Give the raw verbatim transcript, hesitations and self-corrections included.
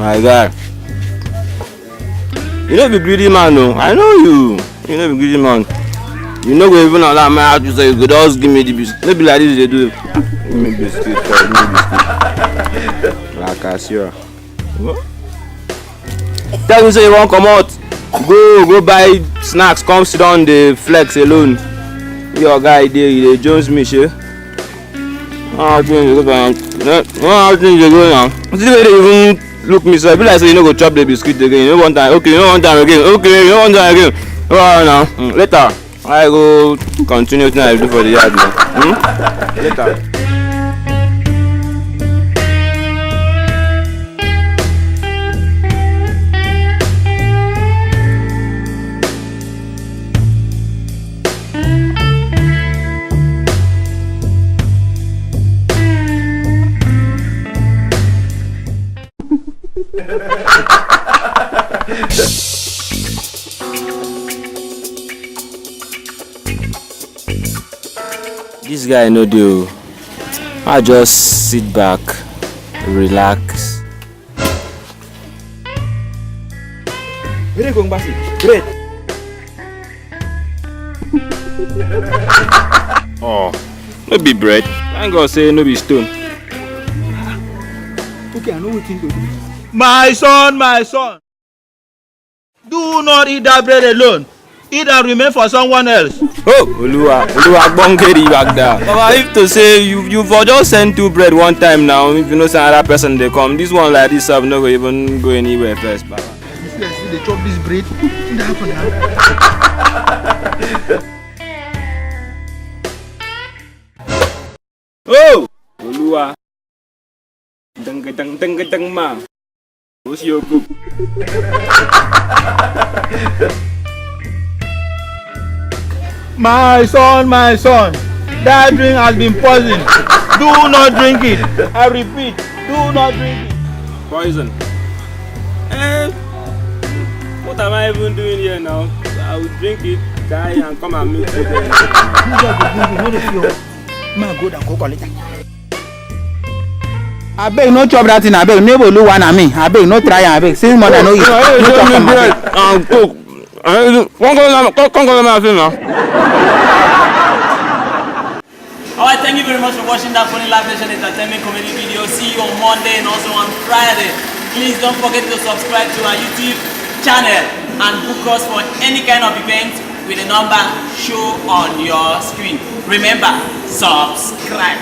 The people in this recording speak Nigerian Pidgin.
My guy, you no be greedy man o. I know you. You no be greedy man. You no go even allow my heart to say you go just give me the biscuit. No be like this you dey do. Give me biscuit, give me biscuit. Like I see you. Tell me say you wan comot, go, go buy snacks, come sit down dey flex alone. Your guy dey, you dey jones me, shey? How things dey go for am? No, no, how things dey go now? See the way they even look me so, e be like say you no go chop the biscuit again. You no want am? Okay, you no want am again. Okay, you no want am again. Alright now. Mm, later. I go continue wetin I do for the yard now. Hmm? Later. This guy no dey o. I just sit back, relax. Bread go ngba si. Bread. Oh, no be bread. Thank God say no be stone. Okay, I know wetin to do. My son, my son. Do not eat that bread alone. Eat and remain for someone else. Oh, Oluwa, Oluwa, gbongeri bagda. Baba, if to say you, you for just send two bread one time now, if you know say another person dey come, this one like this sef no go even go anywhere first, Baba. You see, I still dey chop this bread. Wetin dey happen now? Oh, Oluwa. Dang, dang, dang, dang, ma. What's your group? My son, my son, that drink has been poisoned. Do not drink it. I repeat, do not drink it. Poison. Eh, what am I even doing here now? I will drink it, die, and come and meet you there. You just dey drink it, no dey fear. Ma go down, go collect am. Abeg, no chop that thing, abeg. Neighbor, Oluwa na me. Abeg, no try am, abeg. Since mother no eat, no chop am, abeg. And cook. Eh, come, come, come, come, come, come, come. All right, thank you very much for watching that Funny Life Nation Entertainment Comedy video. See you on Monday and also on Friday. Please don't forget to subscribe to our YouTube channel and book us for any kind of event with the number show on your screen. Remember, subscribe.